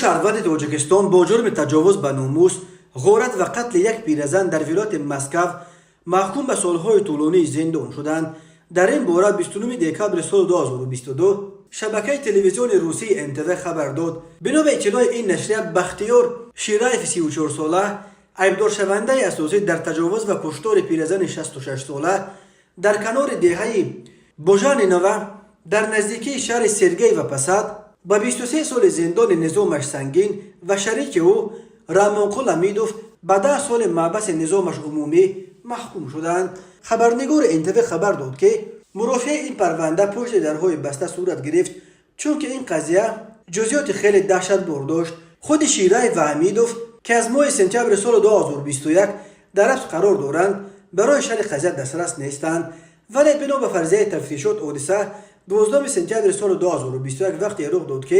Шаҳрванди Тоҷикистон бо ҷурми таҷовуз ба номус, ғорат ва қатли як пиразан дар вилояти Москав маҳкум ба солҳои тӯлонии зиндон шуданд. Дар ин бора 29 декабри соли 2022 шабакаи телевизиони русии НТВ хабар дод. Бино ба иттилои ин нашрия, Бахтиёр Шираев, 34-сола, айбдоршавандаи асосӣ дар таҷовуз ва куштори пиразани 66-сола дар канори деҳаи Божанинова дар наздикии шаҳри Сергеево Посад, ба 23 соли зиндони низомаш сангин ва шарики ӯ Рамонқул Ҳамидов ба 10 соли маҳбаси низомаш умумӣ маҳкум шуданд. Хабарнигори НТВ хабар дод, ки мурофиаи ин парванда пушти дарҳои баста сурат гирифт, чунки ин қазия ҷузъиёти хеле даҳшатбор дошт. Худи Шираев ва Ҳамидов, ки аз моҳи сентябри соли 2021 дар ҳабс қарор доранд, барои шарҳи қазия дастрас нестанд. Вале бино ба фарзияи тафтишот, ҳодиса 12 сентябри соли 2021 вақте рух дод, ки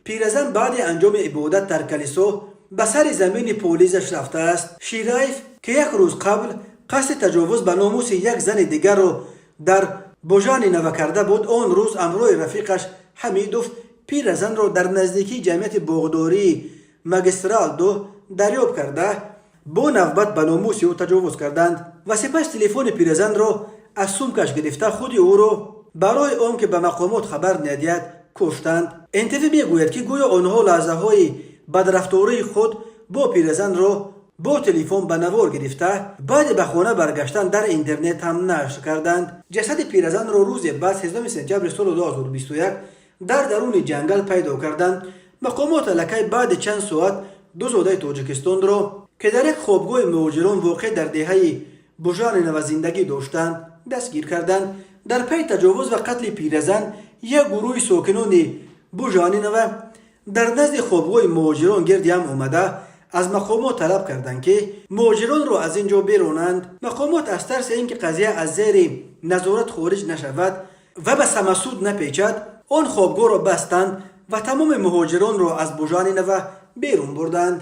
пиразан баъди анҷоми ибодат дар калисо ба сари замини полизаш рафтааст. Шираев, ки як рӯз қабл қасди таҷовуз ба номуси як зани дигарро дар Божанинова карда буд, он рӯз ҳамроҳи рафиқаш Ҳамидов пиразанро дар наздикии ҷамъияти боғдории Магистрал 2 дарёб карда, бо навбат ба номуси ӯ таҷовуз карданд ва сипас телефони пиразанро аз сумкаш гирифта, худи ӯро барои он ки ба мақомот хабар надиҳад, куштанд. НТВ мегӯяд, ки гӯё онҳо лаҳзаҳои бадрафтории худ бо пиразанро бо телефон ба навор гирифта, баъди ба хона баргаштан дар интернет ҳам нашр карданд. Ҷасади пиразанро рӯзе баъд, 13 сентябри соли 2021, дар даруни ҷангал пайдо карданд. Мақомот аллакай баъди чанд соат ду зодаи Тоҷикистонро, ки дар як хобгоҳи муҳоҷирон воқеъ дар деҳаи Бужанинова зиндагӣ доштанд, дастгир карданд. Дар пайи таҷовуз ва қатли пиразан як гурӯҳи сокинони Бужанинова дар назди хобгоҳи муҳоҷирон гирди ҳам омада, аз мақомот талаб карданд, ки муҳоҷиронро аз ин ҷо беронанд. Мақомот аз тарси ин ки қазия аз зери назорат хориҷ нашавад ва ба самосуд напечад, он хобгоҳро бастанд ва тамоми муҳоҷиронро аз Бужанинова берун бурданд.